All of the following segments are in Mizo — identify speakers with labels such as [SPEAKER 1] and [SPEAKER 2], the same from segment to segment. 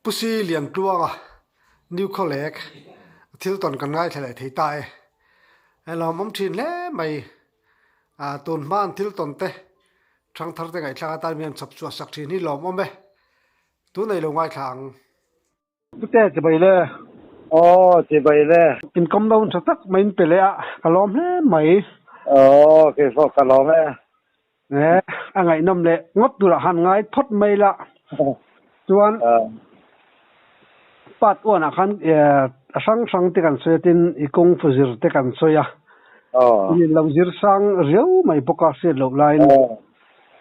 [SPEAKER 1] Pu Si Liantluanga New Khawlek a thil tawn kan ngaithla leh thei ta e. He lawmawm thin hle mai. Ah tun hma an thil tawn te thangthar te ngaihthlak atan hian chhawp chhuah sak thin hi lawmawm e. Tun ei lo ngaithla ang. Pute chibai le.
[SPEAKER 2] Aw chibai le.
[SPEAKER 1] Inkawm lo tha tak mai in pe leh a, ka lawm hle mai.
[SPEAKER 2] Aw keipawh ka lawm e.
[SPEAKER 1] E a ngaihnawm leh ngawt turah han ngai phawt mai la. Chuan part one ah khan a hrang hrang te kan sawi a tin i kung fu zir te kan sawi a. In in lo zir sang riau mai bawk a hriat loh laiin.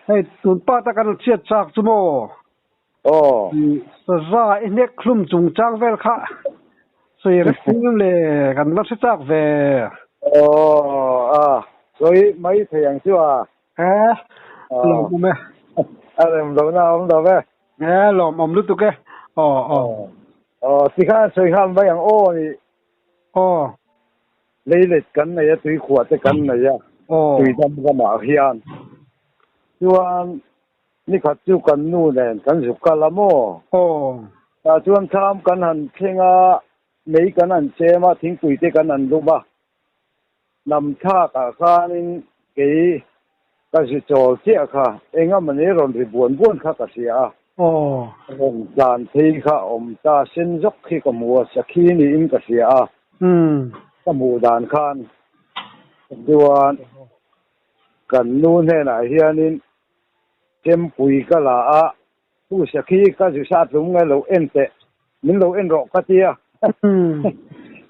[SPEAKER 1] Hei tun part a kan chhiat chak chu maw?
[SPEAKER 2] Aw.
[SPEAKER 1] Saza i hnek hlum chungchang vel kha sawi reng em le kan va hre chak ve.
[SPEAKER 2] Aw a sawi mai thei ang chu a.
[SPEAKER 1] He lawmawm e.
[SPEAKER 2] A rem lohna a awm lo ve.
[SPEAKER 1] He lawmawm lutuk e. Aw aw.
[SPEAKER 2] Aw tikhan sawi nghal mai ang aw ni.
[SPEAKER 1] Aw.
[SPEAKER 2] Leilet kan nei a, tuikhuah te kan nei a, tuidam ramah hian chuan Nikhat chu kan nu nen kan zuk kal a maw?
[SPEAKER 1] Aw.
[SPEAKER 2] Tah chuan thlam kan han thleng a, mei kan han chem a, thingpui te kan han lum a. Hnam thlak ah khanin kei ka zu chawl chiah kha eng a mani rawn ri buan buan kha ka hria a.
[SPEAKER 1] Aw.
[SPEAKER 2] Rawn tlan phei kha a awm ta, sen zawk khi ka hmu a, sakhi niin ka hria a.
[SPEAKER 1] Umm.
[SPEAKER 2] Ka hmuh dan khan chuan kan nu hnenah hianin Chempui ka la a, Pu Sakhi ka zu sa tlum nge lo en teh, min lo en rawh ka ti a.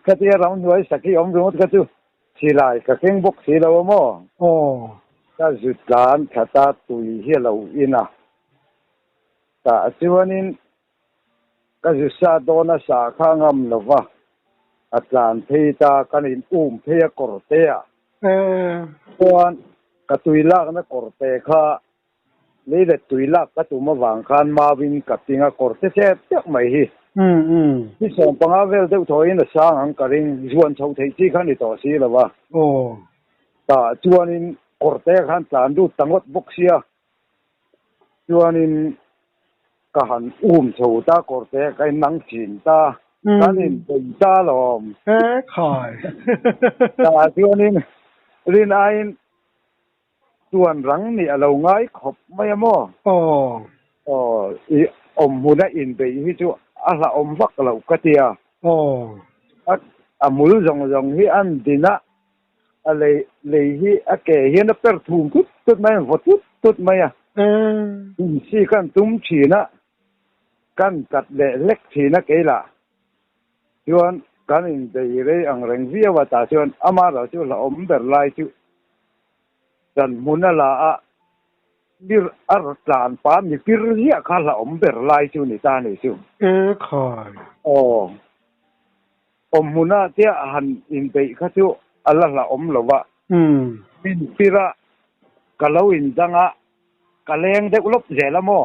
[SPEAKER 2] Ka ti a ramhnuai Sakhi awm ringawt kha chu silai ka keng bawk si lo a maw?
[SPEAKER 1] Aw.
[SPEAKER 2] Ka zu tlan that a tui hi a lo in a. Tah chuanin ka zu sa dawn a sa kha ngam lo va, a tlan phei ta kan in um phei a kawr te ah. Chuan ka tui lakna kawr te kha lei leh tui lak ka tum avang khan mauin ka ping a kawr te chep chep mai hi. Ni 15 vel deuh thawiin a sang ang ka ring, zuan chho theih chi kha ni tawh si lo va. Tah chuanin kawr te khan tlan lut ta ngawt bawk sia. Chuanin ka han um chho ta kawr te ka in nang thin ta, kan in bei ta lawm.
[SPEAKER 1] E khai.
[SPEAKER 2] Tah chuanin rin aiin tuan rang nih a lo ngai khawp mai a maw?
[SPEAKER 1] Aw.
[SPEAKER 2] Aw, i awm hmuna in bei hi chu a hlauhawm vak loh ka ti a.
[SPEAKER 1] Aw.
[SPEAKER 2] A mul zawng zawng hi an din a, A lei lei hi a ke hian a per thum tut tut mai a, vaw tut tut mai a. Insi kan tum thin a, kan kat leh hlek thin a keilah chuan kan inbei rei ang reng viau a, tah chuan amaherawh chu hlauhawm ber lai chu kan hmun a la a, mir a tlan pa mi pir ziah kha hlauhawm ber lai chu ni ta ni chu.
[SPEAKER 1] E khai.
[SPEAKER 2] Aw. Awmhmunah te a han inbeih kha chu a la hlauhawm lo va. Min pir a, ka lo indang a, ka leng deuh lawp zel a maw?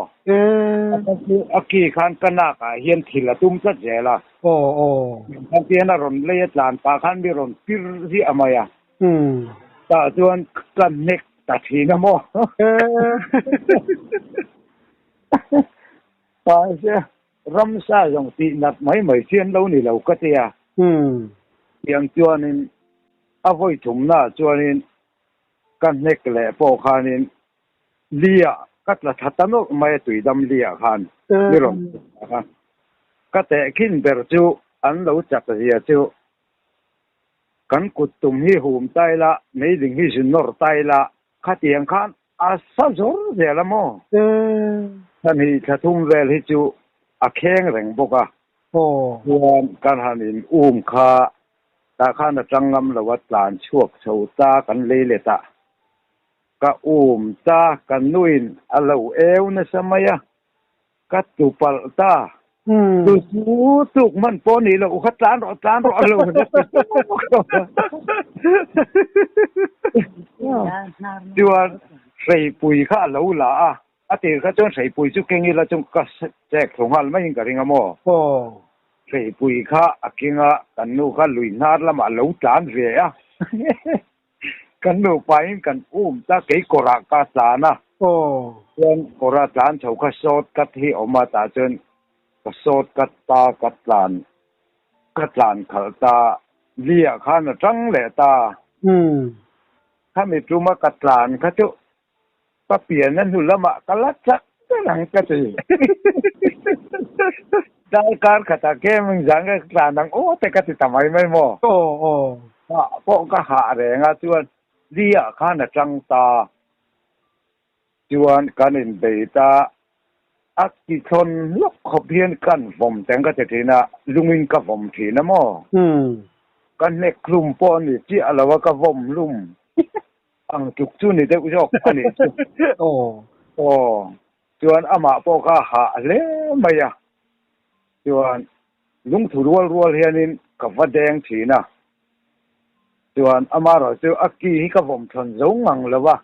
[SPEAKER 2] A ki khan ka nakah hian thil a tum tlat zel a. Khan tihian a rawn lei a tlan pah khan mi rawn pir ziah mai a. Tah chuan ka hnek ta thin a maw? Mahse, Ramsa zawng tih nat mai mai chi an lo ni lo ka ti a. Tiang chuanin a vawi thumnaah chuanin ka hnek leh pawh khanin lia ka tla thla ta nawlh mai a tuidam lia khan mi rawn tih a. Ka tehkhin ber chu an lo chak zia chu kan kut tum hi hum ta ila, meiding hi zu nawr ta ila khatiang khan A sa zawr zel a maw? Thla hnih thla thum vel hi chu a kheng reng bawk a. Chuan kan han in um kha tah khan a tang ngam lo a, tlan chhuak chho ta kan lei let a. Ka um ta kan nuin a lo eu nasa mai a. Ka tu palh ta. Tu chu tuk hman pawh ni lo kha tlan rawh tlan rawh a lo Chuan hreipui kha a lo la a, a tir kha chuan hreipui chu keng ila chu ka chek thlu nghal maiin ka ring a maw. Hreipui kha a keng a, kan nu kha lui hnar lamah a lo tlan ve a. Kan nupain kan um ta kei kawrah ka tlan a.
[SPEAKER 1] Aw.
[SPEAKER 2] Chuan kawra tlan chho kha short cut hi a awm a tah chuan Ka sawt kat ta, ka tlan ka tlan khalh ta, li ah khan a tang leh ta. Khami tuma ka tlan kha chu ka pian a hnu lamah ka la chak ber ang ka ti. Darkar khatah kem zan ka tlan ang aw te ka ti ta mai mai maw. Hah pawh ka hah reng a chuan li ah khan a tang ta. Chuan kan inbei ta a ti thlawn hlawk khawp hian kan vawm teng ka ti thin a, lungin ka vawm thin a maw? Ka hnek hlum pawh a ni chiah lo a, ka vawm hlum ang tluk chu ni deuh zawk a nih chu. Aw, chuan amah pawh kha a hah hle mai a, chuan lungthu rual rual hianin ka va deng thin a, chuan amaherawhchu chu a ki hi ka vawm thlawn zo ngang lo a,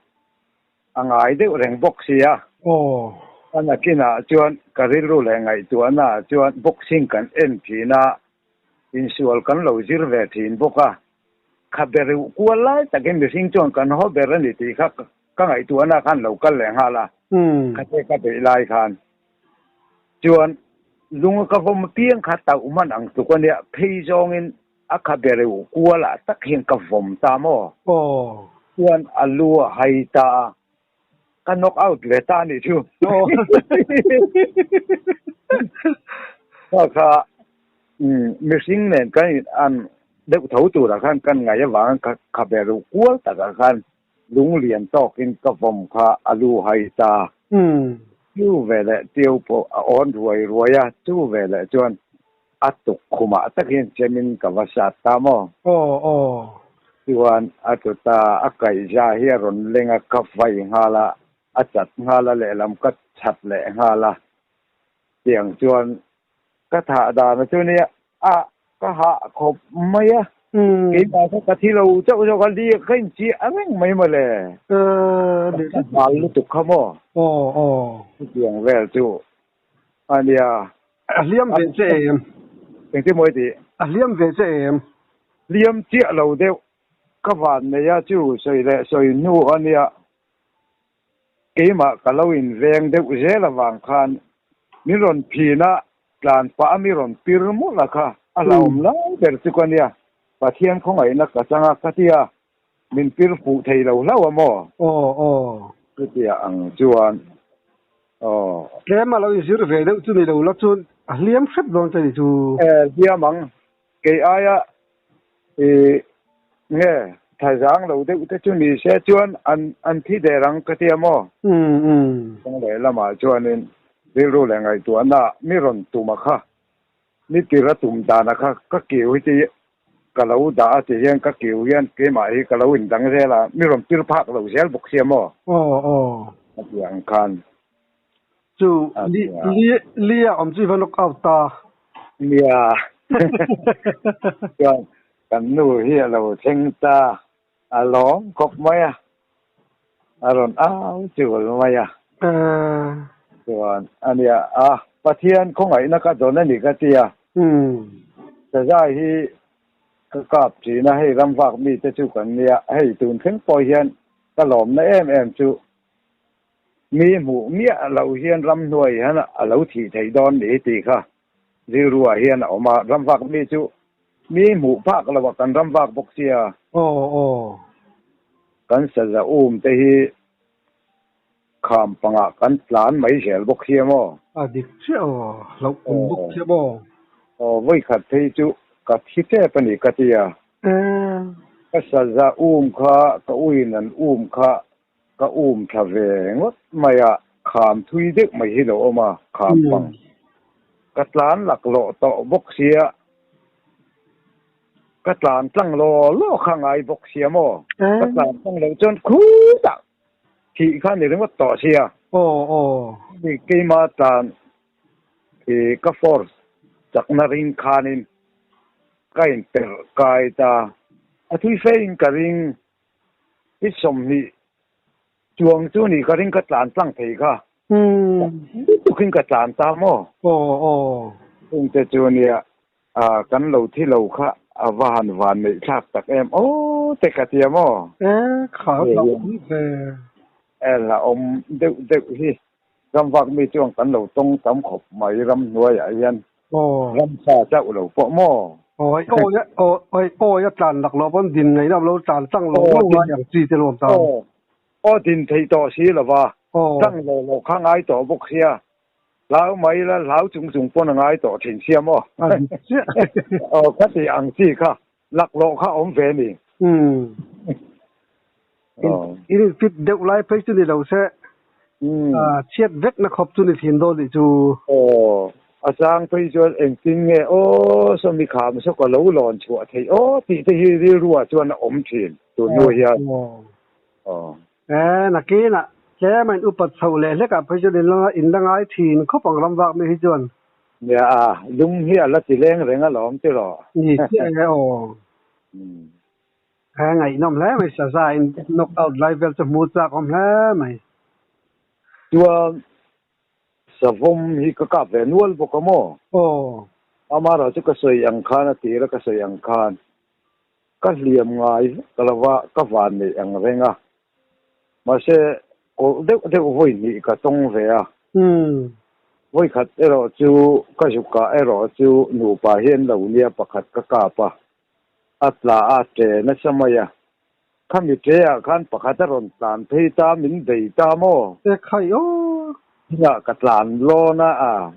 [SPEAKER 2] A ngai deuh reng bawk sia.
[SPEAKER 1] Aw.
[SPEAKER 2] A nakinah chuan ka rilru leh ngaihtuahnaah chuan boxing kan en thin a, insual kan lo zir ve thin bawk a. Kha ber uh kual lai takin mihring chuan kan haw ber a ni tih kha ka ngaihtuahna khan lo kal leh nghal a. Khate ka beih lai khan chuan lunga ka vawm apiang kha tauh hman ang tluk a nia, phei zawngin A kha ber uh kual ah tak hian ka vawm ta maw?
[SPEAKER 1] Aw.
[SPEAKER 2] Chuan a lu a hai ta a, ka knock out ve ta a nih chu.
[SPEAKER 1] Aw.
[SPEAKER 2] Kha kha mihring nen kan in an deuh tho turah khan kan ngaih avangin ka kha ber uh kual takah khan lunglian tawkin ka vawm kha a lu hai ta. Chu veleh tiu pawh a awn ruai ruai a, chu veleh chuan a tuk khumah takin chemin ka va sat ta maw?
[SPEAKER 1] Aw aw.
[SPEAKER 2] Chuan a tlu ta, a kaihza hi a rawn leng a, ka vai nghal a, a chat nghal a lehlam ka chhat leh nghal a, tiang chuan Ka thah dan a chu nia a ka hah khawp mai a, keimah kha ka thi lo chauh zawk a, li ka inchiah reng mai mawle. Ka hal lutuk kha maw? Chutiang vel chu a nia.
[SPEAKER 1] A hliam ve che em?
[SPEAKER 2] Engtin maw i tih?
[SPEAKER 1] A hliam ve che em?
[SPEAKER 2] Hliam chiah lo deuh ka van nei a, chu sawi leh sawi hnu a nia. Keimah ka lo inveng deuh zel avang khan min rawn phin a, tlan pah a mi rawn pir mawlh a kha a hlauhawm lai ber chu ka nia, Pathian khawngaihna ka chang a ka ti a, min pir fuh thei lo hlauh a maw?
[SPEAKER 1] Aw aw.
[SPEAKER 2] Chutia ang chuan aw.
[SPEAKER 1] Tlem a lo inzir ve deuh chu ni lo la chuan a hliam hrep dawn che ni chu.
[SPEAKER 2] E hliam ang, Kei aia i nge thazang lo deuh te chu ni se chuan an an thi der ang ka tia maw? Kawng leh lamah chuanin rilru leh ngaihtuahna mi rawn tum a kha, mi tir a tum dan a kha ka kiu hi ti ka lo dah a ti hian ka kiu hian keimah hi ka lo indang zel a, mi rawn tir phak lo zel bawk sia maw?
[SPEAKER 1] Aw aw.
[SPEAKER 2] A ti ang khan.
[SPEAKER 1] Chu li li li a awm chu i va knock out ta.
[SPEAKER 2] Nia. Chuan kan nu hi a lo thleng ta a lawm khawp mai a, a rawn au chul mai a. Chuan a nia a, Pathian khawngaihna ka dawn a ni ka ti a. Sazai hi ka kap thin a, hei ramvak mite chu kan nia, hei tun thleng pawh hian ka lawmna em em chu Mi hmuh miah lo hian ramhnuai hian a lo thih theih dawn ni tih kha rilruah hian a awm a, ramvak mi chu mi hmuh phak lo a kan ramvak bawk sia.
[SPEAKER 1] Aw aw.
[SPEAKER 2] Kan saza um te hi kham pangah kan tlan mai zel bawk sia maw?
[SPEAKER 1] A dik chiah aw, hlauh awm bawk sia maw?
[SPEAKER 2] Aw, vawikhat phei chu ka thi tep a ni ka ti a. Ka saza um kha ka uiin an um kha Ka um thla ve ngawt mai a, kham thui deuh mai hi lo awm a, kham pang. Ka tlan laklawh tawh bawk sia, ka tlan tlang law law kha ngai bawk sia maw? Ka tlan tlang loh chuan khutah thih kha ni ringawt tawh sia. Keima tlan i ka force chakna ring khanin ka inperh kai ta, a thui fein ka ring. I 20 chuang chu ni ka ring ka tlan tlang thei kha. Lutukin ka tlan ta maw?
[SPEAKER 1] Aw aw.
[SPEAKER 2] Chungte chu nia kan lo thi lo kha a va han van neih thlak tak em aw te ka tia maw?
[SPEAKER 1] E kha hlauhawm ve.
[SPEAKER 2] E hlauhawm deuh deuh hi. Ramvak mi chuan kan lo tawng tam khawp mai ramhnuaiah hian ramsa chauh lo pawh maw?
[SPEAKER 1] Awi awi awi awi a tlan lak loh pawn din ngaihna lo tlan tlang lo lo ngai ang chi te lawm tan.
[SPEAKER 2] Aw aw din theih tawh si lova tlang lo lo kha ngai tawh bawk sia hlau mai la hlau chung chung pawn a ngai tawh thin sia maw? Aw kha tih ang chi kha Laklawh kha awm ve ni.
[SPEAKER 1] Umm. In in fit deuh lai phei chu ni lo se. Chhiat vek na khawp chu ni thin dawn nih chu.
[SPEAKER 2] Aw, a chang phei chuan engtin nge aw sawmi kham saw ka lo lawn chhuah theih aw tih te hi rilruah chuan a awm thin tun hnu hian. Aw.
[SPEAKER 1] E, nakinah tlem a in upat chhoh leh hlekah phei chuan in la ngai thin khawp ang ram vak mi hi chuan.
[SPEAKER 2] Nia a, lung hi a la ti leng reng alawm tiraw?
[SPEAKER 1] Ni chiah e aw. He ngaihnawm hle mai Saza in knock out lai vel chu hmu chak awm hle mai.
[SPEAKER 2] Chuan Savawm hi ka kap ve nual bawk a maw?
[SPEAKER 1] Aw.
[SPEAKER 2] Amara chu ka sawi ang khan a tir a ka sawi ang khan Ka hliam ngai vek lova ka van neih ang reng a, mahse kawlh deuh deuh vawi hnih ka tawng ve a. Vawi khat erawh chu ka zukah erawh chu nupa hian lo nia pakhat ka kap a, a tla a ṭe nasa mai a. Khami ṭeah khan pakhat a rawn tlan phei ta min bei ta maw?
[SPEAKER 1] E khai aw!
[SPEAKER 2] Chungah ka tlan lawn a,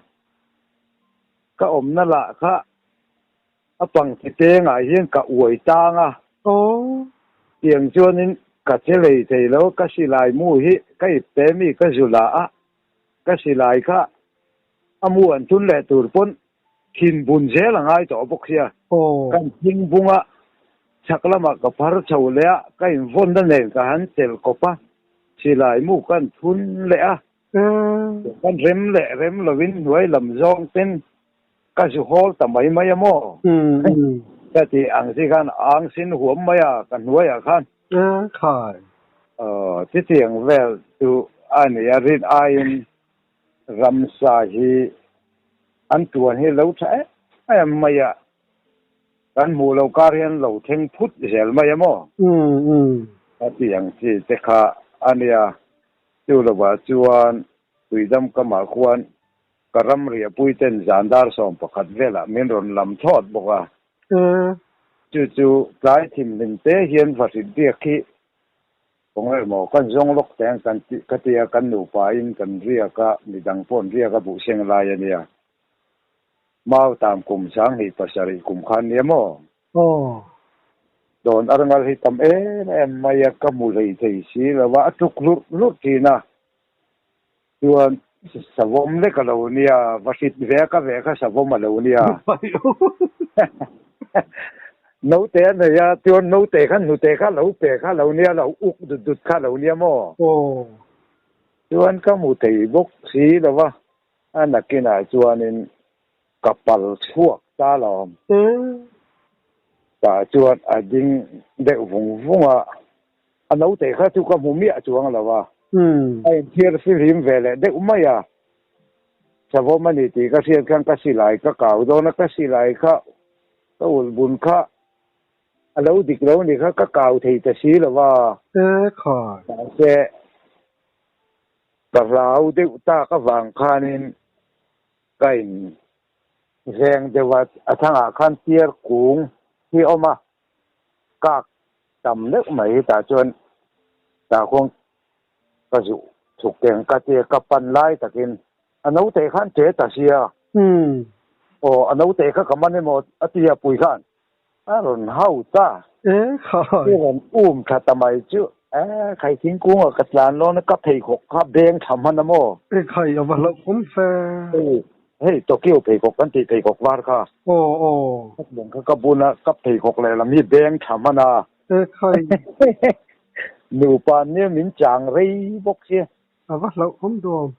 [SPEAKER 2] ka awmna lah kha A pangti pengah hian ka uai tang a.
[SPEAKER 1] Aw.
[SPEAKER 2] Tiang chuanin ka che lei thei lo, ka silai mu hi ka ip te mi ka zu la a, ka silai kha a mu an thun leh tur pawn thin bun zel a ngai tawh bawk sia.
[SPEAKER 1] Aw.
[SPEAKER 2] Kan thing bung a, chhak lamah ka phar chho leh a, ka invawnna nen ka han chelh kawp a, silai mu kan thun leh a. Kan rem leh rem lovin hnuai lam zawng ten Ka zu hawl ta mai mai a maw? Ka ti ang si khan ang sin huam mai a ka hnuaiah khan.
[SPEAKER 1] Khai.
[SPEAKER 2] Aw, chutiang vel chu a ni a, rin aiin ramsa hi an tuan hi lo tha em em mai a, kan hmuh loh kar hian lo thleng phut zel mai a maw? Ka ti ang chi te kha a nia, chu lovah chuan Tuidam kamah khuan Ka ram riahpui ten zan dar 11 velah min rawn lam thlawt bawk a. Chu chu tlai thimhlim te hian va hrit biak hi kawng emaw kan zawng lawk teng kan tih ka tia kan nupa in kan riak a, midang pawh an riak a buh seng lai a nia. Mau tam kum 2007 kum khan nia maw?
[SPEAKER 1] Aw.
[SPEAKER 2] Dawn arngal hi tam em em mai a, ka hmu hlei thei si lo a, a tuk hlurh hlurh thin a. Chuan savawm lek a lo nia, va hrit ve a ka ve kha savawm a lo nia. Note a nei a, chuan note kha hnute kha lo pe kha lo nia, lo uk dut dut kha lo nia maw? Chuan ka hmu thei bawk si lo va, a nakinah chuanin ka pal chhuak ta lawm. Tah chuan a ding deuh vung vung a. A naute kha chu ka hmu miah chuang lo a, a inthiar fihlim ve leh deuh mai a. Savawm a ni tih ka hriat khan ka silai ka kau dawn a, ka silai kha ka ulh bun kha a lo dik lo ni kha ka kau thei ta si lo a. Mahse, ka hlau deuh tak avang khanin ka in veng deuh a, a thangah khan tiar kung hi a awm a, kak tam deuh mai tah chuan tah khuan ka zuh thuk teng ka tia ka pan lai takin a naute khan che ta sia aw a naute kha ka man emaw a tia pui khan a rawn hau ta i rawn um tha ta mai chu e khai thingkung ah ka tlan lawn a ka pheikhawk kha beng tha hman a maw
[SPEAKER 1] e khai a va hlauh awm fe.
[SPEAKER 2] Hei Tokyo pheikhawk kan tih pheikhawk var kha.
[SPEAKER 1] Aw aw.
[SPEAKER 2] Ka beng kha ka bun a, ka pheikhawk lehlam hi beng tha hman a.
[SPEAKER 1] E khai.
[SPEAKER 2] Nupa nia min chang rei bawk sia.
[SPEAKER 1] A va hlauh awm duam.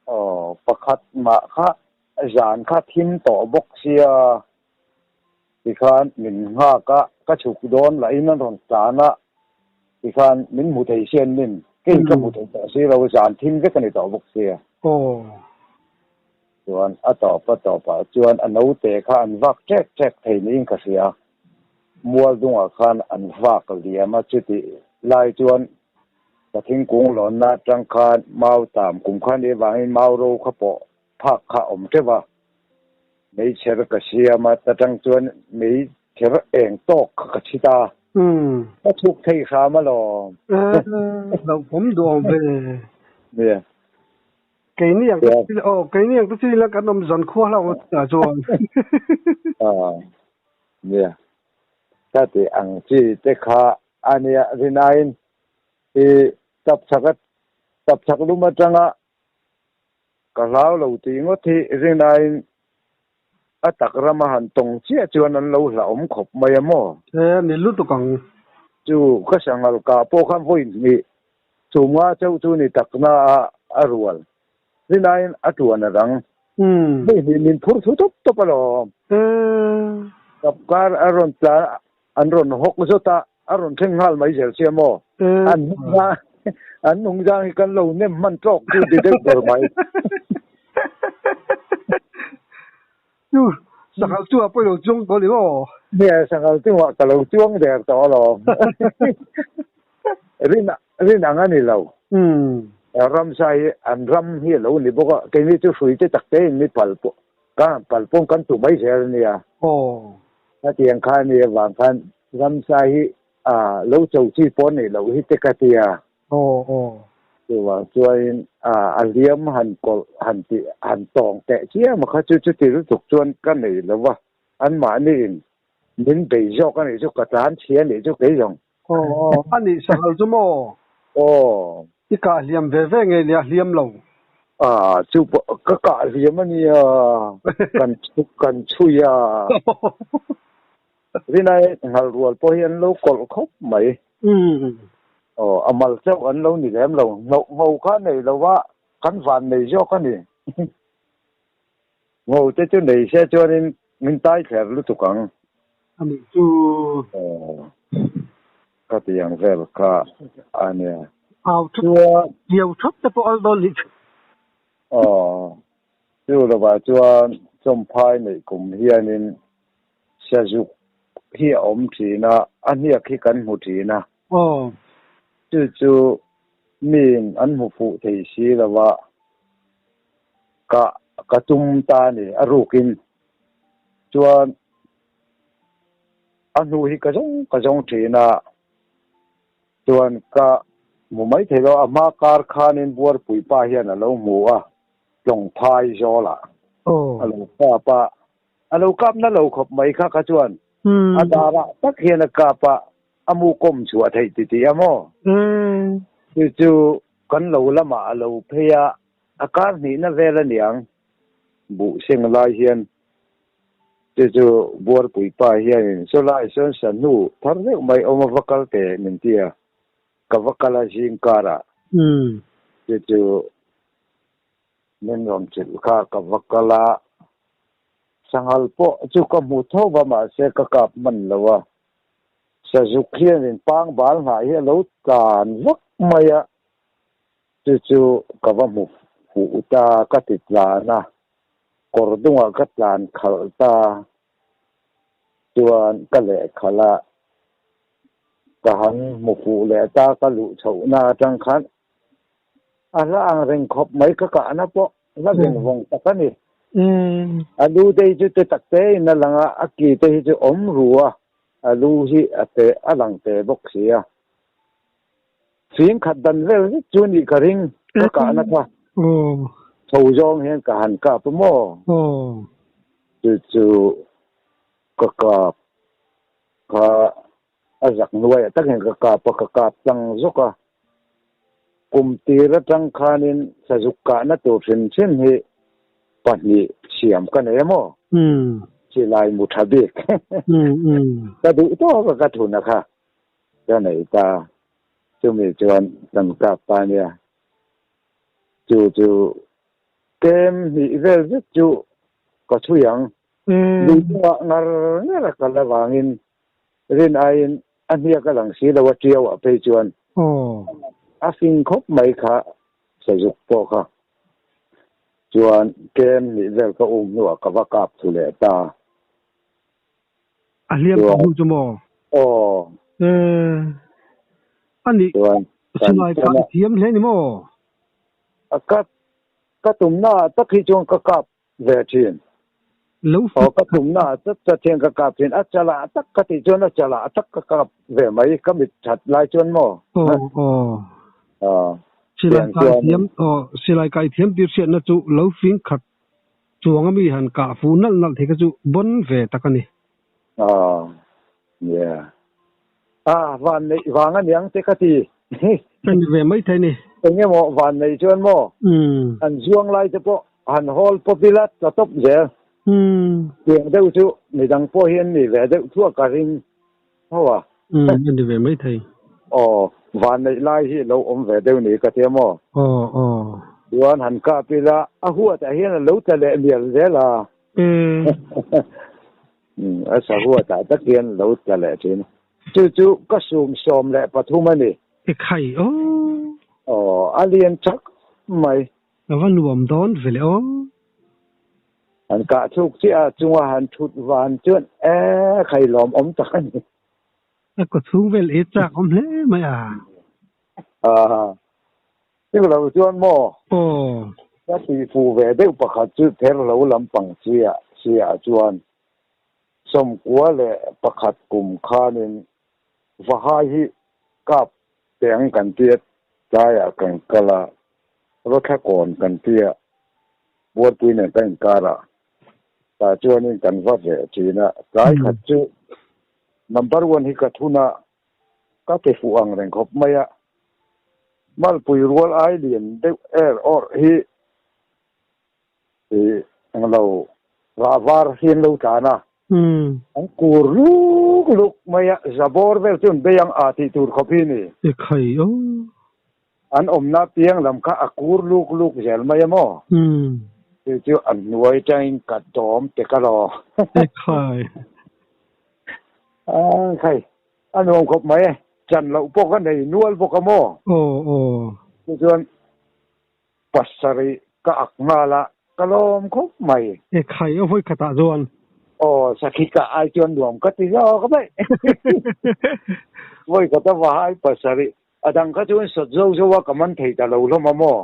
[SPEAKER 2] Aw pakhat mah kha zan kha thim tawh bawk sia. Tikhan min nghak a, ka chhuk dawn lahin an rawn tlan a, tikhan min hmu thei sian min, kei ka hmu thei tawh si lo, zan thim vek a ni tawh bawk sia. Chuan a tawp a tawpah chuan a naute kha an vak ṭek ṭek thei niin ka hria, mual dungah khan an vak liam a, chutih lai chuan. Ka thingkung lawnna atang khan mau tam kum khan nih avangin mau ro kha pawh phak kha a awm teuh a, meichher ka siam a, ta tang chuan meichher eng tawk kha ka chhit a, ka chhuk thei hram alawm.
[SPEAKER 1] Hlauhawm duh awm ve.
[SPEAKER 2] Nia.
[SPEAKER 1] Keini ang te aw keini ang te chu ila kan awm zan khua hlauh ang chutah chuan.
[SPEAKER 2] Nia. Ka tih ang chi te kha a nia rinain i tapchhak a tapchhak lum atanga ka hlau lo tih ngawt hi rinain a tak rama han tawng chiah chuan an lo hlauhawm khawp mai a maw?
[SPEAKER 1] He ni lutuk ang.
[SPEAKER 2] Chu ka sanghal kah pawh khan vawi hnih chhumnga chauh chu ni takna a a rual. Rinain a tuan a dang. Vawi hnih min phur thu tawp tawp alawm. Tapkar a rawn tla an rawn hawk zawt a, a rawn thleng nghal mai zel sia maw? An hnung an hnung zang hi kan lo nem hman tawk chu ti deuh ber mai.
[SPEAKER 1] Chu sanghal chu a pawilo chuang tawh ni maw?
[SPEAKER 2] Nia, sanghal chungah ka lo chuang der tawh alawm. Rin rin ang a ni lo. Ramsa hi an ram hi a lo ni bawk a, keini chu hrui te tak te in mi pal pawh Ka pal pawng kan tu mai zel a nia.
[SPEAKER 1] Aw.
[SPEAKER 2] Hetiang kha a ni avang khan ramsa hi a lo cho chi pawh a nih loh hi te ka ti a.
[SPEAKER 1] Aw aw.
[SPEAKER 2] Chuvang chuanin a a hliam han kawlh han tih han tawng teh chiam a kha chu chuti lutuk chuan ka nei lo va, anmahniin min bei zawk a nih chu ka tlan chhia a nih chu kei zawng.
[SPEAKER 1] Aw aw a nih sanghal chu maw?
[SPEAKER 2] Aw.
[SPEAKER 1] I kah hliam ve ve nge nia hliam lo?
[SPEAKER 2] Ah chu pawh ka kah hliam a nia kan kan chhui a. Rinai nghal rual pawh hi an lo kawlh khawp mai. Aw a mal chauh an lo ni lem lo. Ngho ngho kha nei lo va kan van nei zawk a ni. Ngo te chu nei se chuanin min tai thler lutuk ang.
[SPEAKER 1] A nih chu.
[SPEAKER 2] Aw ka ti ang vel kha a nia.
[SPEAKER 1] Au thap diau thap te pawh al dawn nih chu.
[SPEAKER 2] Aw chu lovah chuan chawmphai neih kum hianin sazuk hi a awm thin a, a hniak hi kan hmu thin a.
[SPEAKER 1] Aw.
[SPEAKER 2] Chu chu miin an hmu fuh thei si lova. Ka ka tum ta a ni, a rukin chuan a hnu hi ka zawng ka zawng thin a, chuan ka hmu mai thei lo, a hma kar khanin Buarpui pa hian a lo hmu a, Tlawngphai zawlah a lo kap a, a lo kap na lo khawp mai kha kha chuan a darah tak hian a kap a, a mu kawm chhuah theih ti tih a maw? Chu chu kan lo lamah a lo phei a. A kar hnihna vel a niang buh seng lai hian chu chu Buarpui pa hianin saw lai sawn sa hnu thar deuh mai awm a va kal teh min ti a, ka va kal a zing karah chu chu min rawn hrilh kha ka va kal a, sanghal pawh chu ka hmu tho va mahse ka kap hman lo a, sazuk hianin pangbal hnah hi a lo tlan vak mai a. Chu chu ka va hmu fuh ta, ka ti tlan a, kawr dungah ka tlan khalh ta chuan ka lehkhalh a, ka han hmu fuh leh ta, ka luh chhohna atang khan a hla ang reng khawp mai, ka kahna pawh hla veng vawng tak a ni. A lu te hi chu te tak te in a lang a, a ki te hi chu awm ru a, a lu hi a te a lang te bawk si a. Fing khat dan vel zet chu nih ka ring, ka kahna kha. Tho zawng hian ka han kap a maw? Chu chu ka kap kha a zak hnuaiah takin ka kap a, ka kap tlang zawk a. Kum tir atang khanin sazuk kahna tur hrim hrim hi pahnih siam ka nei a maw? Silai mu tha bik. Ka duh tawk a ka thuna kha. Ka nei ta, chumi chuan kan kap ta nia. Chu chu kem hnih vel zet chu ka chhui ang. Lui chungah ngar ngar a kal avangin rin aiin a hniak a lang si lo a tiau ah phei chuan a fing khawp mai kha sazuk pawh kha chuan kem hnih vel ka um hnuah ka va kap thu leh ta.
[SPEAKER 1] A hliam tawh hnu chu maw?
[SPEAKER 2] Aw.
[SPEAKER 1] A nih.
[SPEAKER 2] Chuan. Kan
[SPEAKER 1] Silai
[SPEAKER 2] chan
[SPEAKER 1] kah
[SPEAKER 2] a.
[SPEAKER 1] I thiam hle ni maw?
[SPEAKER 2] A ka ka tumna ah tak hi chuan ka kap ve thin.
[SPEAKER 1] Lo
[SPEAKER 2] Aw
[SPEAKER 1] fik
[SPEAKER 2] ka
[SPEAKER 1] khat.
[SPEAKER 2] tumna ah chat chat hian ka kap thin. A chalah tak ka tih chuan a chalah tak ka kap ve mai. Ka mit that lai chuan maw?
[SPEAKER 1] Aw aw.
[SPEAKER 2] Aw
[SPEAKER 1] Silai
[SPEAKER 2] tiang
[SPEAKER 1] kah i
[SPEAKER 2] chuanin.
[SPEAKER 1] thiam aw silai kah i thiam tir hriatna chu lo fing khat chuang ami han kah fuh nalh nalh thei kha chu bawn ve tak a ni.
[SPEAKER 2] Aw yeah. A van neih vang a niang te ka ti.
[SPEAKER 1] Ka ni ve mai thei ni.
[SPEAKER 2] Eng emaw van neih chuan maw an zuang lai te pawh han hawl pawp ila tla tawp zel. Tiang deuh chu midang pawh hi an ni ve deuh thuak ka ring tho a.
[SPEAKER 1] Umm a ni ve mai thei.
[SPEAKER 2] Aw van neih lai hi lo awm ve deuh ni ka tia maw.
[SPEAKER 1] Aw aw.
[SPEAKER 2] Chuan han kap ila a huatah hian a lo tla leh mial zel a. A sahua tah tak hian lo tla leh thin. Chu chu ka sum 13 a ni.
[SPEAKER 1] E khai aw.
[SPEAKER 2] Aw, a lian chak mai.
[SPEAKER 1] Ka va nuam dawn ve le aw.
[SPEAKER 2] Han kah chhuk chiah a chunga han thut van chuan e khai lawm awm tak a ni.
[SPEAKER 1] A kaw chhung vel e chak awm hle mai a.
[SPEAKER 2] Aa, chu lo chuan maw?
[SPEAKER 1] Aw.
[SPEAKER 2] Ka tih fuh ve deuh pakhat chu ther lo lampang chiah chiah chuan 91 kum khanin Vahai hi kap teng kan tia tlaiah kan kal a, Rawthla kawn kan tia Buarpui nen kan inkar a, tah chuanin kan va ve thin a, tlai khat chu number one hi ka thun a, Ka ti fuh ang reng khawp mai a, Malpui rual ai lian deuh er awrh hi englo rah var hi an lo tlan a, an kur luk luk mai a, zabawr vel chu an bei ang a tih tur khawp hi ni.
[SPEAKER 1] E khai aw.
[SPEAKER 2] An awmna piang lam kha a kur luk luk zel mai a maw? Chu chu an hnuai tangin ka dawm te ka lo.
[SPEAKER 1] E khai.
[SPEAKER 2] A khai, a nuam khawp mai e. Chan loh pawh ka nei nual bawk a maw?
[SPEAKER 1] Aw aw.
[SPEAKER 2] Chu chuan pasarih ka ak nghal a, ka lawm khawp mai.
[SPEAKER 1] E khai a vawi khatah chuan.
[SPEAKER 2] Aw, sakhi kah ai chuan nuam ka ti zawk mai. Vawi khata vahai pasarih A dang kha chuan sawt zo zo a ka man thei ta lo hlawm a maw?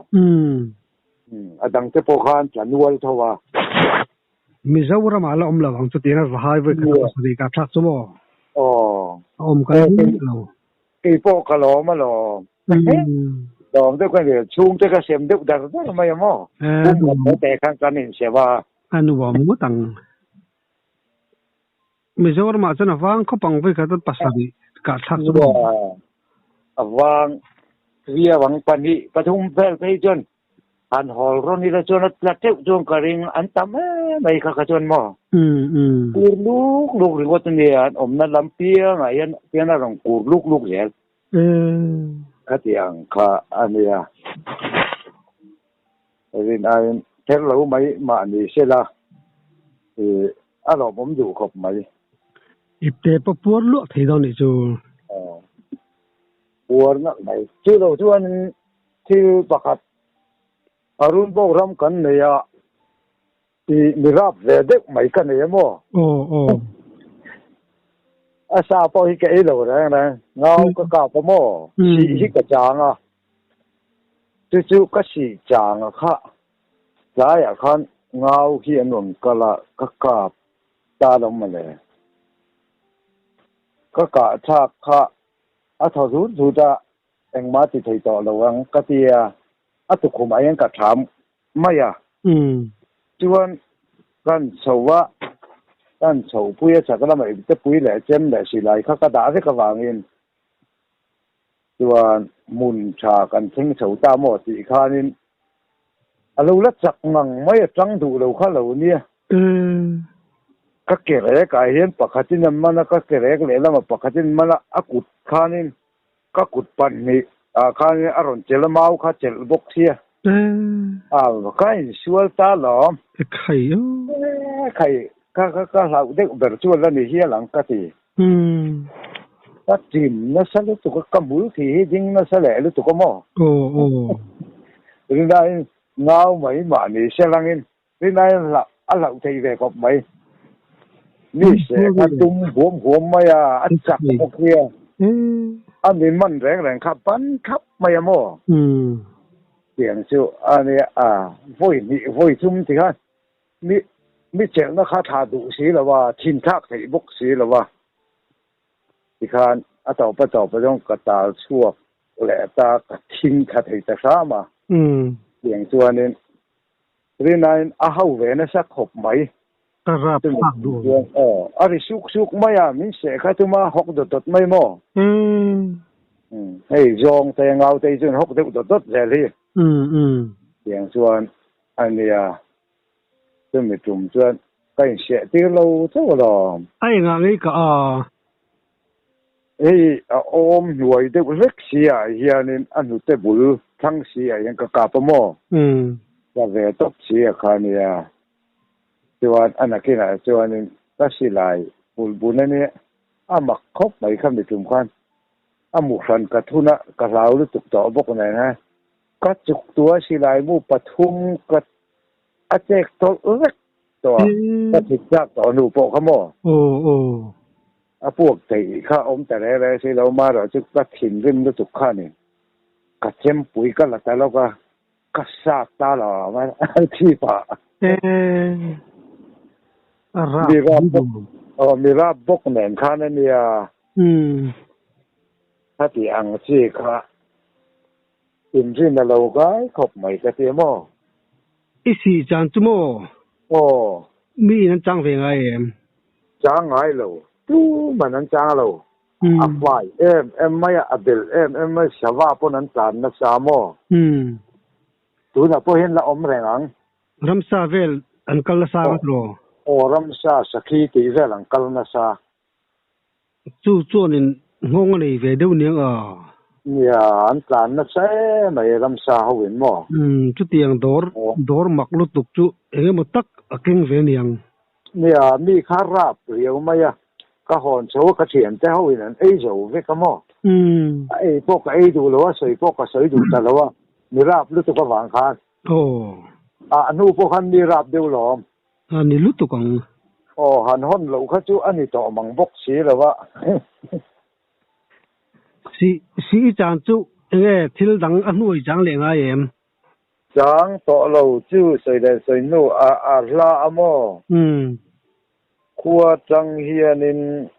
[SPEAKER 2] A dang te pawh khan tla nual tho a.
[SPEAKER 1] Mizoram ah la awm lo ang chutiang a vahai vawi khat a pasarih kah thlak chu maw?
[SPEAKER 2] Aw.
[SPEAKER 1] A awm ka la hmu lo.
[SPEAKER 2] Kei pawh ka lawm a lawm. Lawm deuh ka ni. Chhungte ka sem deuh dar dar mai a maw? Pum khat te te khan kan insem a.
[SPEAKER 1] A nuam ngawt ang. Mizoram ah chuan a vang khawp ang vawikhat a pasarih kah thlak chu maw?
[SPEAKER 2] A vang viau ang pahnih pathum vel phei chuan han hawl rawn ila chuan a tla teuh chuan ka ring an tam em mai kha kha chuan maw? Kur luk luk ringawt a nia an awmna lam piangah hian pian a rawn kur luk luk zel. Khatiang kha a nia. Rin aiin ther lo mai mahni sela i a lawmawm duh khawp mai.
[SPEAKER 1] Ipte pawh puar luah thei dawn nih chu.
[SPEAKER 2] Aw puar nalh mai. Chu lo chuan thil pakhat Arun Bawk ram kan nei a i mi rap ve deuh mai ka nei a maw?
[SPEAKER 1] Aw aw.
[SPEAKER 2] A sa pawh hi ka ei lo reng reng. Ngau ka kap a maw? Sih hi ka chang a. Chu chu ka sih chang a kha. Tlaiah khan ngau hi an rawn kal a, ka kap ta lo mawle. Ka kah thlak kha a thaw zut zut a, engmah ti thei tawh lo ang ka ti a, a tukhumah hian ka thlam mai a. Chuan kan chho a, kan chhohpui a chak lamah iptepui leh chem leh silai kha ka dah vek avangin Chuan hmun tha kan thleng chho ta maw tih khanin a lo la chak ngang mai a tang duh lo kha lo nia. Ka ke rek ah hian pakhatin a man a, ka ke rek lehlamah pakhatin a man a, a kut khanin ka kut pahnih ah khanin a rawn chelh a, mau kha chelh bawk sia. A ka insual ta lawm. Khai ka ka hlauh deuh ber chuan la ni hial ang ka ti. Ka chim nasa lutuk a, ka hmul khi hi ding nasa leh lutuk a maw?
[SPEAKER 1] Aw aw.
[SPEAKER 2] Rinaiin ngau mai mahni se langin rinaiin hlauh a hlauh thei ve khawp mai. Mi seh kha tum huam huam mai a, a chak bawk hi a. A mi man reng reng kha ban thlap mai a maw? Tiang chu a nia a, vawi hnih vawi thum ti khan mi mi chelhna kha thlah duh si lo a, thin thlak theih bawk si lo a. Tikhan a tawp a tawp a zawng ka tal chhuak leh ta ka thing thla thei ta hram a. Tiang chuanin Rinain a hau ve nasa khawp mai.
[SPEAKER 1] Ka rap thlak duh.
[SPEAKER 2] Chuan aw a ri suk suk mai a, min seh kha tuma hawk dawt dawt mai maw? Hei zawng te ngau te hi chuan hawk deuh dawt dawt zel hi. Tiang chuan a nia, chumi tum chuan ka inseh tir lo chauh alawm.
[SPEAKER 1] A engah ngei ka a?
[SPEAKER 2] Hei a awm hnuai deuh hlek si ah hianin a hnute bul thlang si ah hian ka kap a maw? Ka ve tawp si a kha nia. Chuan a nakinah chuanin ka silai pulh bun a nia, a mak khawp mai kha mi tum khan a mu hran ka thun a, ka hlau lutuk tawh bawk nen ha. Ka chuk tua silai mu pathum ka a chek tawlh vek tawh a, ka thik chak tawh hnu pawh kha maw?
[SPEAKER 1] Aw aw.
[SPEAKER 2] A puak theih kha awm ta reng reng si lo, marawh chu ka thinrim lutuk kha a ni. Ka chempui ka la ta lawk a, ka sat ta lo a thi pah.
[SPEAKER 1] A rap bawk
[SPEAKER 2] aw mi rap bawk nen khan a nia. Khati ang chi kha inrin a lo ngai khawp mai ka ti maw?
[SPEAKER 1] I sih chan chu maw?
[SPEAKER 2] Aw.
[SPEAKER 1] Mi in an chang ve ngai em?
[SPEAKER 2] Chang ngai lo. Tuman an chang lo. A fai em em mai a, a bel em em mai, sava pawn an tlan nasa maw? Tunah pawh hian la awm reng ang.
[SPEAKER 1] Ramsa vel an kal nasa ang tiraw?
[SPEAKER 2] Aw, ramsa sakhi tih vel an kal nasa.
[SPEAKER 1] Chu chuanin nghawng a nei ve deuh niang a.
[SPEAKER 2] Nia, an tlan nasa em mai ramsa ho in maw?
[SPEAKER 1] Umm, chutiang dawr, dawr mak lutuk chu eng emaw tak a keng ve niang.
[SPEAKER 2] Nia, mi kha rap riau mai a, ka hawn chho a ka thiante ho in an ei zo vek a maw?
[SPEAKER 1] Umm.
[SPEAKER 2] A ei pawh ka ei duh lo a, sawi pawh ka sawi duh ta lo a, mi rap lutuk avang khan.
[SPEAKER 1] Aw.
[SPEAKER 2] A hnu pawh khan mi rap deuh lawm.
[SPEAKER 1] A ni lutuk ang.
[SPEAKER 2] Aw, han hawn loh kha chu a ni tawh mang bawk si lo a.
[SPEAKER 1] Si, si i chan chu enge thil dang a hnuai chang leh ngai em?
[SPEAKER 2] Chang tawh lo chu sawi leh sawi hnu a a hla a maw?
[SPEAKER 1] Umm.
[SPEAKER 2] Khua tang hianin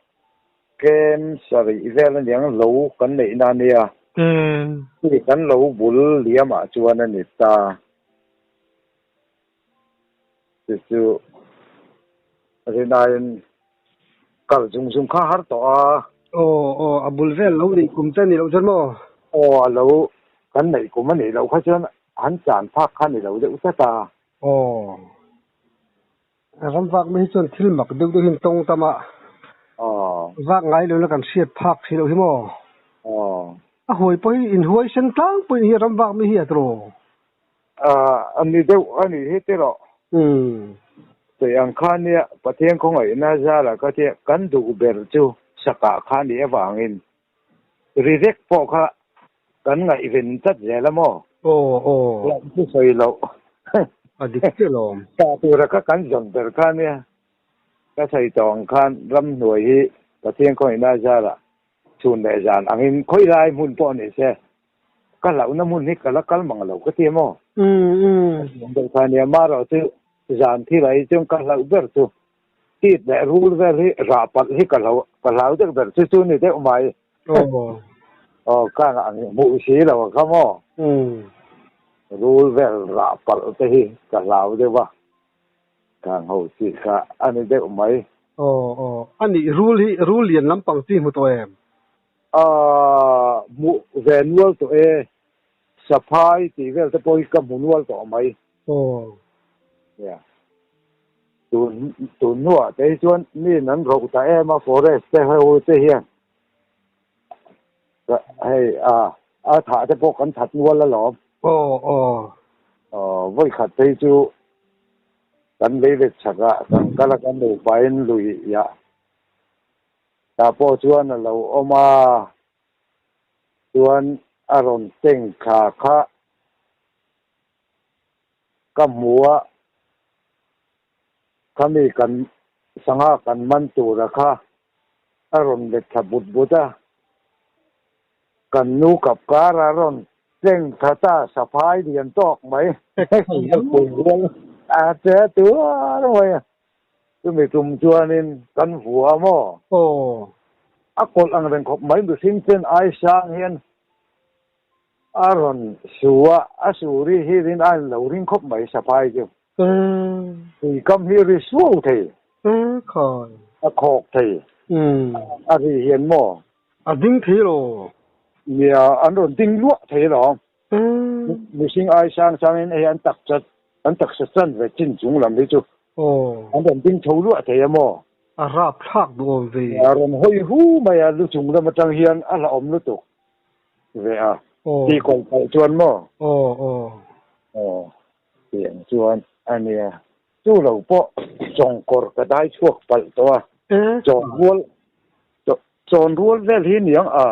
[SPEAKER 2] kem sarih vel aniang lo kan neih na nia.
[SPEAKER 1] Umm.
[SPEAKER 2] Hei kan lo bul liamah chuan a ni ta. Chu chu rinaiin kal zung zung kha har tawh a.
[SPEAKER 1] Aw aw a bul vel lo neih kum te a ni loh chuan maw?
[SPEAKER 2] Aw a lo kan neih kum a nih loh kha chuan an chan phak kha a ni lo deuh tlat a.
[SPEAKER 1] Aw ram vak mai hi chuan thil mak deuh deuh hi an tawng tam a.
[SPEAKER 2] Aw.
[SPEAKER 1] Vak ngai lo la kan hriat phak thei loh hi maw?
[SPEAKER 2] Aw.
[SPEAKER 1] A huai pawh hi inhuai sen tlangpuiin hi ram vak mai hi a tawh.
[SPEAKER 2] A ni deuh a nih hi tiraw. Sawi ang kha nia Pathian khawngaihna zara ka tia kan duh ber chu sakah kha nih avangin ri vek pawh kha kan ngaihven tlat zel a maw?
[SPEAKER 1] Aw aw.
[SPEAKER 2] Lam chu sawi loh.
[SPEAKER 1] A dik chiah lawm.
[SPEAKER 2] Tah tura kha kan zawn ber kha nia ka sawi tawh ang khan ramhnuai hi Pathian khawngaihna zara chhun leh zan angin khawi lai hmun pawh ni se Ka hlauhna hmun hi ka la kal mang lo ka ti maw? Deuh kha nia marawh chu zan thil ah hi chuan ka hlauh ber chu tit leh rul vel hi rah palh hi ka hlau ka hlau deuh ber chu chu ni deuh mai. Aw ka ang hmuh si lo a kha maw? Rul vel rah palh te hi ka hlau deuh a, khang ho chi kha a ni deuh mai.
[SPEAKER 1] Aw aw a nih rul hi rul lian lampang chi hmu tawh em?
[SPEAKER 2] A hmuh ve nual tawh e, saphai tih vel te pawh hi ka hmu nual tawh mai.
[SPEAKER 1] Aw.
[SPEAKER 2] Nia. Tun tun hnuah te hi chuan min an roh ta em a forest te ho te hian hei a a thah te pawh kan that nual alawm.
[SPEAKER 1] Aw aw.
[SPEAKER 2] Aw vawi khat phei chu kan lei let chak a kan kal a kan nupain lui ah Tah pawh chuan a lo awm a, chuan a rawn teng thla kha ka hmu a, khami kan sangha kan man tura kha a rawn let thla but but a. Kan nu kap kar a rawn tleng thla ta saphai lian tawk mai. Pui rual a che tuar mai a. Chumi tum chuanin kan vua maw?
[SPEAKER 1] Aw.
[SPEAKER 2] A kawlh ang reng khawp mai mihring chen ai sang hian a rawn su a, a su ri hi rin a lo ring khawp mai saphai chu. Tui kam hi ri suau thei.
[SPEAKER 1] Khai.
[SPEAKER 2] A khawk thei. A ri hian maw?
[SPEAKER 1] A ding thei lo.
[SPEAKER 2] Nia, an rawn ding luah thei lo. Mihring ai sang sangin hei an taksa an taksa chan ve chin chung lam hi chu an rawn ding tho luah thei a maw?
[SPEAKER 1] A rap thlak duh awm ve.
[SPEAKER 2] A rawn hawi hu mai a, lu chung lam atang hian a hlauhawm lutuk ve a. Ti kawlh palh chuan maw?
[SPEAKER 1] Aw aw.
[SPEAKER 2] Aw, tiang chuan a nia. Chu lo pawh chawngkawr ka dai chhuak palh tawh a, chawn rual chawn rual vel hi niang a.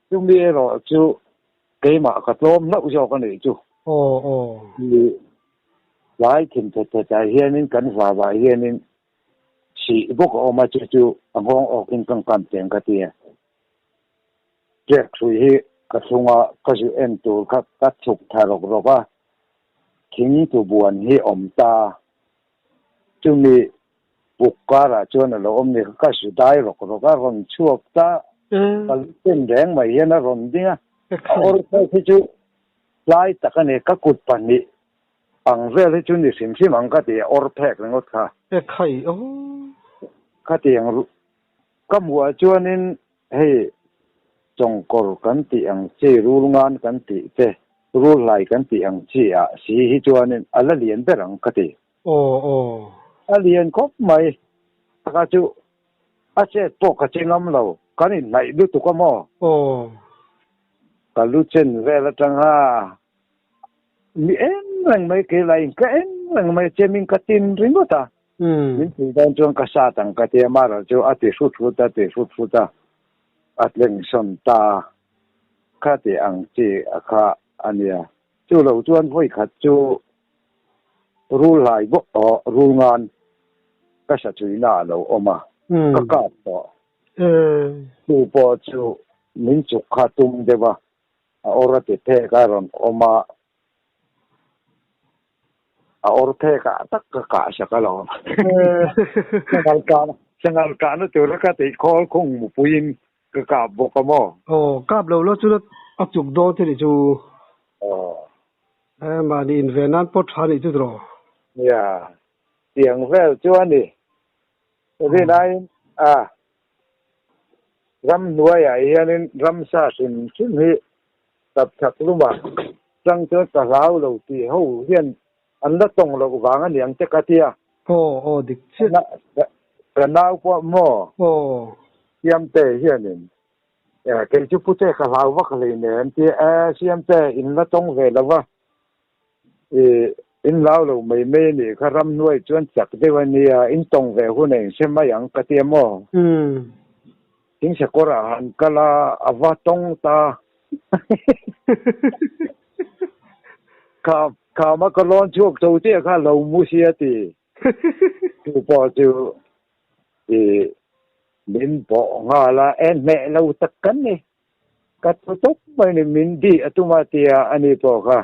[SPEAKER 2] Chumi erawh chu keimah ka tlawm hlauh zawk a nih chu.
[SPEAKER 1] Aw aw.
[SPEAKER 2] Tlai thin thet thet ah hianin kan vavah hianin sih bawk a awm a, chu chu a nghawng awkin ka kan teng ka ti a. Ṭek hrui hi ka thlunga ka zu en tur kha ka chhuk tha rawk rawk a, thing tu buan hi awm ta. Chumi buk karah chuan a lo awm ni kha ka zu dai rawk rawk a, rawn chhuak ta. Ka lu chen reng mai hian a rawn ding a, a awr phei khi chu tlai tak a ni, ka kut pahnih ang vel hi chu ni hrim hrim ang ka ti a, awr phek ringawt kha.
[SPEAKER 1] Ekhai aw.
[SPEAKER 2] Khatiang Ka hmuh ah chuanin hei chawngkawr kan tih ang chi, rulngan kan tih te, rulhlai kan tih ang chi ah si hi chuanin a la lian ber ang ka ti.
[SPEAKER 1] Aw aw.
[SPEAKER 2] A lian khawp mai. Taka chu a chet pawh ka che ngam lo, kan inhnaih lutuk a maw?
[SPEAKER 1] Aw.
[SPEAKER 2] Ka lu chen vel atanga mi eng reng mai keilaiin ka eng reng mai chemin ka tin ringawt a. Min tih dawn chuan ka sat ang ka ti a, Mara chu a ti hrut hrut a, ti hrut hrut a, a tleng sawn ta a, kha ti ang chi a kha a nia. Chu lo chuan vawi khat chu rul hlai bawk aw, rul ngan ka sa chuina a lo awm a, ka kap tawh. Chu pawh chu min chuk kha tum deuh a, a awr a ti phek a rawn awm a. A awr phek ah tak ka kah sak alawm. Sangal kah sangal kahna tura ka tih khawl khung mupuiin ka kap bawk a maw?
[SPEAKER 1] Aw, kap lo lo chu a chuk dawn che nih chu.
[SPEAKER 2] Aw.
[SPEAKER 1] E, mahni inven nan pawh tha nih chu tiraw?
[SPEAKER 2] Nia, tiang vel chu a ni. Rinaiin a ramhnuaiah hianin ramsa hrim hrim hi Tapchhak lumah chang chuan ka hlau lo tih ho hian an la tawng loh vang a niang che ka tia.
[SPEAKER 1] Aw aw dik chiah.
[SPEAKER 2] Ka nau pawh maw?
[SPEAKER 1] Aw.
[SPEAKER 2] Siamte hianin kei chu pute ka hlau vak hlei nen tia e Siamte in la tawng ve lo va i in hlau lo mai mai a nih kha ramhnuai chuan chak deuh a nia in tawng ve hun a inhre mai ang ka tia maw?
[SPEAKER 1] Umm.
[SPEAKER 2] Thingsekawr ah han kal a, a va tawng ta. Kha khama ka lawn chhuak tho chiah kha lo mu sia ti. Chu pawh chu i min bawh nghal a, e hneh lo tak kan ni. Ka thu tawp mai ni, min dih a tum a tia a ni pawh kha.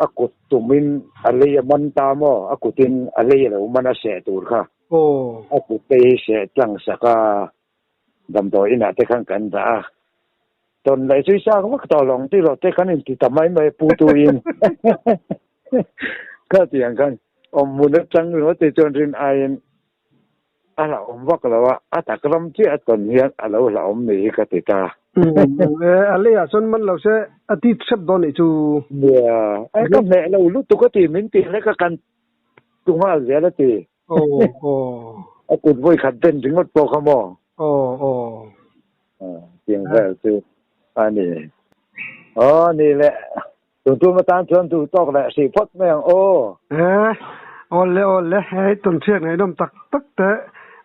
[SPEAKER 2] A kut tumin a lei a man ta maw? A kutin a lei a lo man a seh tur kha.
[SPEAKER 1] Aw.
[SPEAKER 2] A kut te hi seh tlang sak a, damdawi inah te khan kan dah a. Tawn leh chu i chak vak tawh lo ang tih loh te kan inti ta mai mai pu tu in. Khatiang khan awmhmun atang ringawt te chuan rin aiin a hlauhawm vak lo a, a tak ram chiah a tawn hian a lo hlauhawm ni hi ka ti ta.
[SPEAKER 1] E, a leiah chuan man lo se a ti hrep dawn nih chu.
[SPEAKER 2] Nia, e ka hmeh lo lutuk a ti min tih hlek a kan tu nghal zel a ti.
[SPEAKER 1] Aw aw.
[SPEAKER 2] A kut vawi khat den ringawt pawh kha maw?
[SPEAKER 1] Aw aw.
[SPEAKER 2] Tiang vel chu a ni. Aw ni le, tun tum atan chuan duh tawk leh hrih phawt mai ang aw.
[SPEAKER 1] E, aw le aw le, hei tun hriat ngaihnawm tak tak te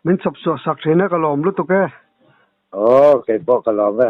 [SPEAKER 1] min chhawp chhuah sak thin a ka lawm lutuk e.
[SPEAKER 2] Aw, kei pawh ka lawm e.